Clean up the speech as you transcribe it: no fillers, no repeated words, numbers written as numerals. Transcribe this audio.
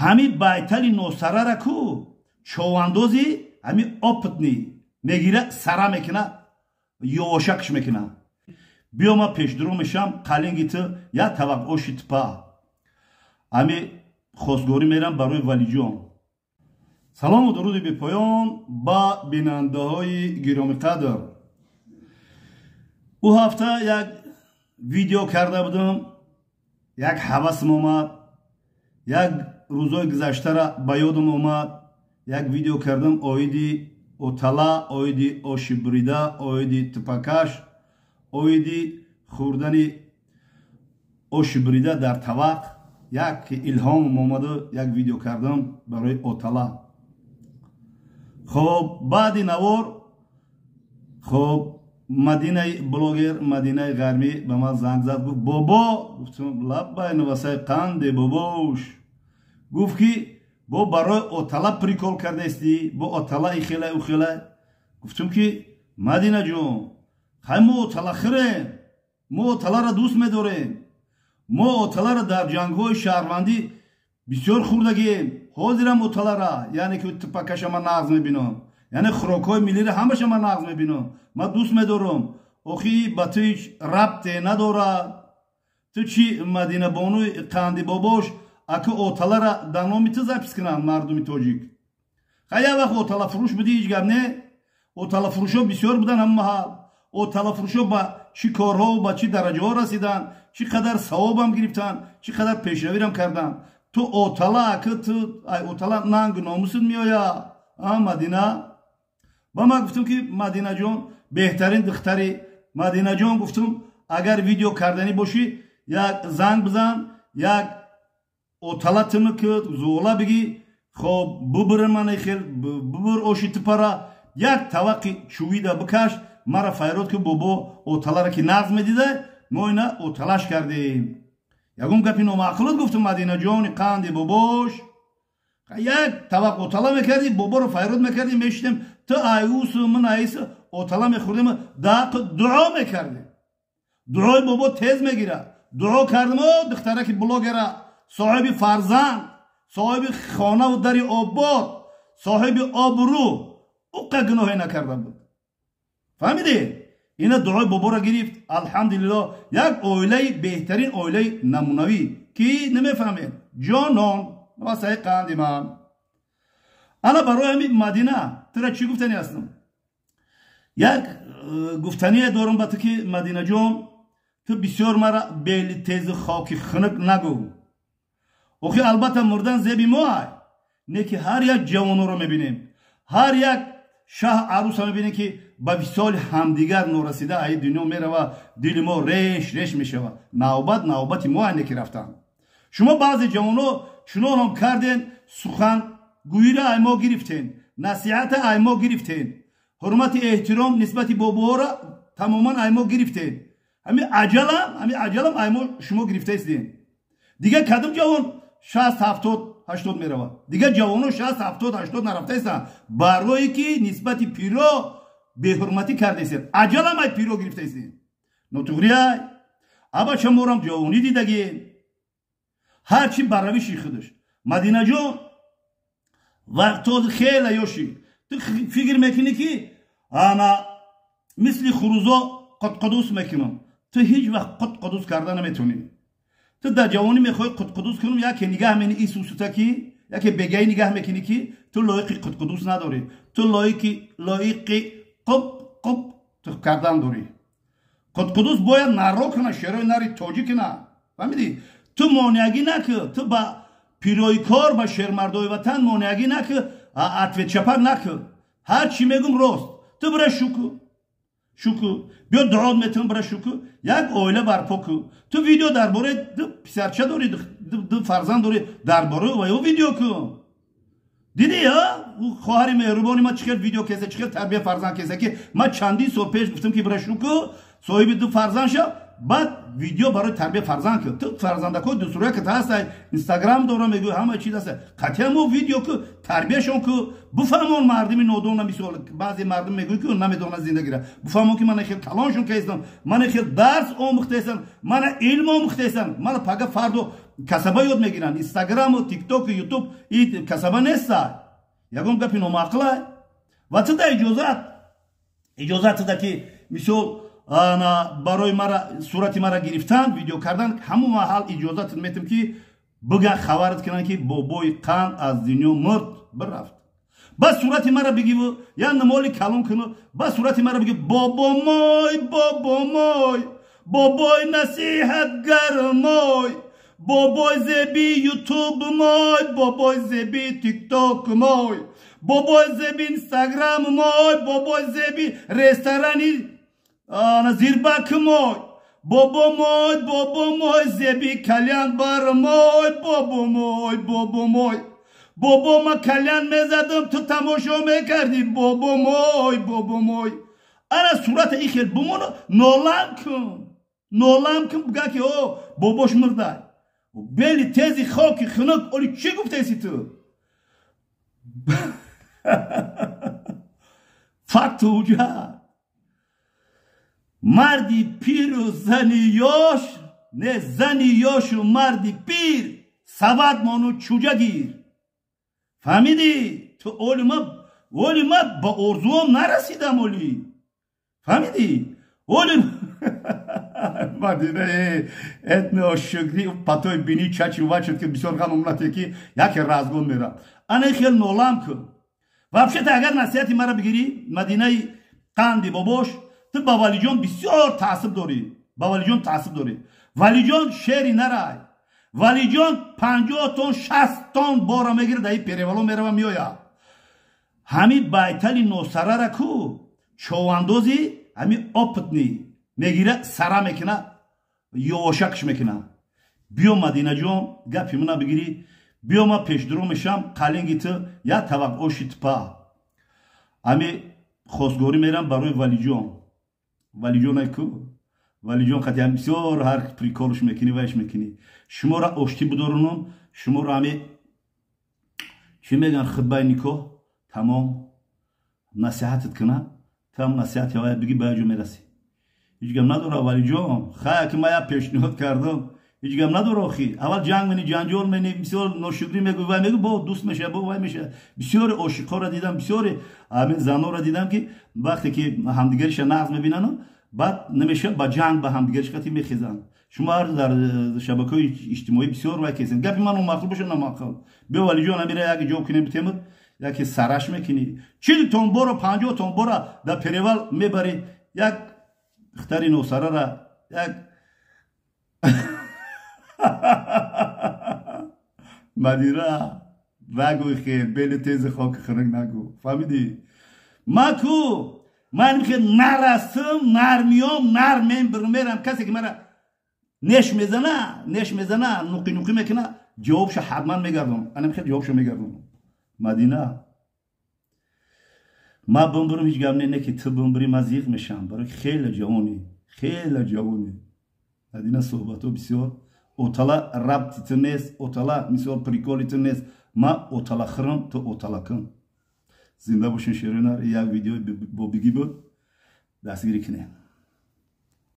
Ҳами байтали носарара ку човандози ҳами опытный мегира, сара мекуна, ёвошакш мекуна. Биё, ма пешдуру мешам, қалинги ту як тавақ оши типа ҳами хостгорӣ мерам барои Валиҷон. Салому дуруди бепоён ба бинандаҳои гиромиқадр. Ӯ ҳафта як видео карда будам, як ҳавасм омад, як рӯзои гузаштара ба ёдам омад. Як видео кардам оиди отала, оиди оши бурида, оиди тупакаш, оиди хӯрдани оши бурида дар тавақ. Як илҳомам омаду як видео кардам барои отала. Хоб, баъди навор, хоб, Мадинаи блогер, Мадинаи Ғармӣ ба ман занг зад, гуфт: «Бобо». Гуфтам: «Лаббай, навасаи қанде, бобош». Гуфт ки бо барои отала прикол кардаистӣ, бо отала ихела, ухела. Гуфтам ки Мадинаҷон, хай, мо отала хӯрем, мо оталаро дӯст медорем, мо оталаро дар ҷангҳои шаҳрвандӣ бисёр хӯрдагием, ҳозирам оталара, яъне ки тупакаша ман нағз мебинам, яъне хӯрокҳои миллиро ҳамаша ман нағз мебинам, ман дӯст медорам. Охи, ба ту ҳеҷ рабте надорад. Ту чи, Мадинабонуи қанди бобош, аку оталара дар номи ту запись кунанд мардуми тоҷик? Хай, як вақт оталафурӯш будӣ, ҳеҷ гап не. Оталафурӯшҳо бисёр буданд ҳама маҳал. Оталафурӯшҳо ба чӣ корҳову ба чӣ дараҷаҳо расиданд, чӣ қадар савобам гирифтанд, чӣ қадар пешравирам карданд. Ту отала, аку ту ай отала нангу номусат меояд, а Мадина? Ба ман гуфтам ки Мадинаҷон, беҳтарин духтари Мадинаҷон, гуфтам, агар видео карданӣ бошӣ, як занг бизан, як отала тими ки зуғла бигӣ. Хоб, бубир, мана хел бубир оши типара, як тавақи чувида бикаш, мара файрод ки бобо оталара ки нағз медида, мо ина оталаш кардем. Ягон гапи номаъқулат гуфтам, Мадинаҷони қанди бобош? Як тавақ отала мекардӣ, боборо файрод мекардӣ, мешидем, ту айусу ман айсу отала мехӯрдем, дақ дуо мекардем. Дуои бобо тез мегирад. Дуо кардем, о духтараки блогера, соҳиби фарзанд, соҳиби хонаву дари обод, соҳиби обрӯ, уқа гуноҳе накарда буд, фаҳмидӣ? Ина дуои боборо гирифт, алҳамдулилло, як оилаи беҳтарин, оилаи намунавӣ ки намефаҳмед, ҷонон, васаи қанди ман. Ана барои ҳамин, Мадина, тура чӣ гуфтани ҳастам? Як гуфтание дорам ба ту ки Мадинаҷон, ту бисёр мара бели тези хоки хунук нагӯ. Охи, албатта, мурдан зеби мо ай не, ки ҳар як ҷавонҳоро мебинем, ҳар як шаҳ аруса мебинем, ки ба висоли ҳамдигар норасида аи дунё мерава, дили мо реш реш мешавад. Навбат навбати мо ай не, ки рафтан. Шумо баъзе ҷавонҳо чунонам карден, сухангӯиро ай мо гирифтен, насиҳата ай мо гирифтен, ҳурмати эҳтиром нисбати бобоҳоро тамоман ай мо гирифтен. Ҳами аҷалам ай мо шумо гирифтаистен. Дигар кадом ҷавон 60, 70, 80 меравад? Дигар ҷавонҳо 60, 70, 80 нарафтаистанд, барое ки нисбати пиро беҳурматӣ кардаистед, аҷалам ай пиро гирифтаистед. Нотуғрияй абача, морам ҷавонӣ дидагем, ҳарчи ба равиши худаш. Мадинаҷон, вақтози хеле ёшӣ, ту фикр мекунӣ ки ана мисли хурузо қутқудус мекунам. Ту ҳеҷ вақт қутқудус карда наметавонӣ. Ту дар ҷавонӣ мехоҳӣ қутқудус кунам, яке нигаҳ мени исусута ки яке бегаӣ нигаҳ мекунӣ, ки ту лоиқи қутқудус надорӣ, ту лоиқи қуп қуп кардан дорӣ. Қутқудус бояд наро куна, шерои нари тоҷӣ куна, фаҳмидӣ? Ту монеагӣ накӣ, ту ба пироикор, ба шермардои ватан монеагӣ накӣ, ответ чапак накӣ. Ҳар чӣ мегум, рост. Ту бира шуку шуку биё, дуот метавон, бира шуку, як оила барпо ку. Ту видео дар бораи ду писарча дорӣ, ду фарзанд дорӣ, дар бораи ва ё видео кун. Дидӣ, ӯ хоҳари меҳрубони ма чӣ хел видео кеса, чӣ хел тарбия фарзанд кеса, ки ма чандин сол пеш гуфтам ки бира шуку, соҳиби ду фарзанд шав, баъд видео барои тарбия фарзанд кун. Ту фарзандакои дусура ки ҳастай, Инстаграм дора, мегӯй, ҳама чиз ҳаста, қатъиян мо видео ку, тарбияшон ку, буфаҳмон мардими нодона. Мисол, баъзе мардум мегӯй ки намедонад зиндагира. Буфаҳмон ки мана хел калоншон каистам, мана хел дарс омӯхтаистам, мана илм омӯхтаистам, мана пага фардо касаба ёд мегиранд. Инстаграму, тиктоку, ютуб и касаба неста. Ягон гапи номаъқулай. Ва туда иҷозат туда ки мисол барои мара сурати мара гирифтан, видео кардан, ҳамон маҳал иҷозат метем ки биган, хабарат кунанд ки бобои қанд аз дунё мурд, бирафт. Ба сурати мара бигиву я намоли калон куну, ба сурати мара биги: бобо мой, бобо мой, бобой насиҳатгар мой, бобой зеби ютуб мой, бобой зеби тикток мой, бобой зеби инстаграм мой, бобой зеби ресторани зирбак мой, бобо мой, бобо мой, зеби кальян бар мой, бобо мой, бобо мой, бобо, ма кальян мезадам, ту тамошо мекардӣ, бобо мой, бобо мой. Ана сурата и хел бумону нолам кун, нолам кун, буга ки о бобош мурдай. Бели тези хоки хунук, оли чӣ гуфтеси ту? Факту ҳуҷҷат. Марди пиру зани ёш, не, зани ёшу марди пир савад мону чуҷа гир. Фаҳмидӣ? Ту оли ма ба орзуом нарасидам, оли фаҳмидӣ? Оли мадина этношукри патои бини чачи вачад ки бисёр ғамам нате ки яке разгон мера. Ана хел нолам кун. Вообще-то агар насиҳати мара бигирӣ, Мадинаи қанди бобош, ту ба Валиҷон бисёр таассуб дорӣ, ба Валиҷон таассуб дорӣ. Валиҷон шери нарай. Валиҷон 50 тон, 60 тон бора мегирад, дар перевало мерава, меояд. Ҳами байтали носарара ку човандози ҳами опытный мегира, сара мекуна, ёвошакш мекуна. Биё, Мадинаҷон, гапи мана бигирӣ, биё, ма пешдуро мешам, қалинги ту як тавақ оши типа ҳами хостгорӣ мерам барои Валиҷон. Валиҷонай ку, Валиҷон қати ҳам бисёр ҳар прикол ш мекунӣ, вайш мекунӣ. Шуморо оштӣ бидорунум, шуморо ҳами чӣ меган, хутбаи никоҳ тамом, насиҳатат куна, там насиҳати ҳавая биги, ба ҷо мерасӣ. Ҳеҷ гап надора, Валиҷон. Хая ки ма як пешниҳод кардам, ҳеҷ гап надора. Охи аввал ҷанг мени, ҷанҷол мени, бисёр ношукрӣ мегӯй, вай мегӯй, бо дӯст меша, бо вай меша. Бисёри ошиқҳоро дидам, бисёри ҳамин занҳоро дидам ки вақте ки ҳамдигариша нағз мебинану баъд намеша, ба ҷанг ба ҳамдигариш қати мехезанд. Шумо ҳар дар шабакаҳои иҷтимоӣ бисёр вай кесен. Гапи ман номаъқул боша, номаъқул. Биё, Валиҷон, амира як ҷо кунем, битемуд, яке сараш мекунӣ, 40 тон боро, 50 тон бора дар перевал мебарӣ, як духтари носарара як. Мадира, нагӯй хел, бели тези хоки хунук нагӯ. Фаҳмидӣ? Ма ку ман хел нарасм, нармиём, нармем, мерам. Касе ки мара неш мезана, неш мезана, нуқи нуқи мекуна, ҷавобшо ҳатман мегардонам. Анам хел ҷавобшо мегардонам. Мадина, ма бумбурам, ҳеҷ гап не ки ту бумбурӣ, ма зиқ мешам, барои ки хеле ҷавонӣ, хеле ҷавонӣ, Мадина. Суҳбатҳо бисёр отала рабти ту нест, отала мисол прикол и ту нест. Ма отала хӯрам, ту отала кун. Зинда бошин, шеринар. Як видеои бобигӣ буд, дастгирӣ кунем.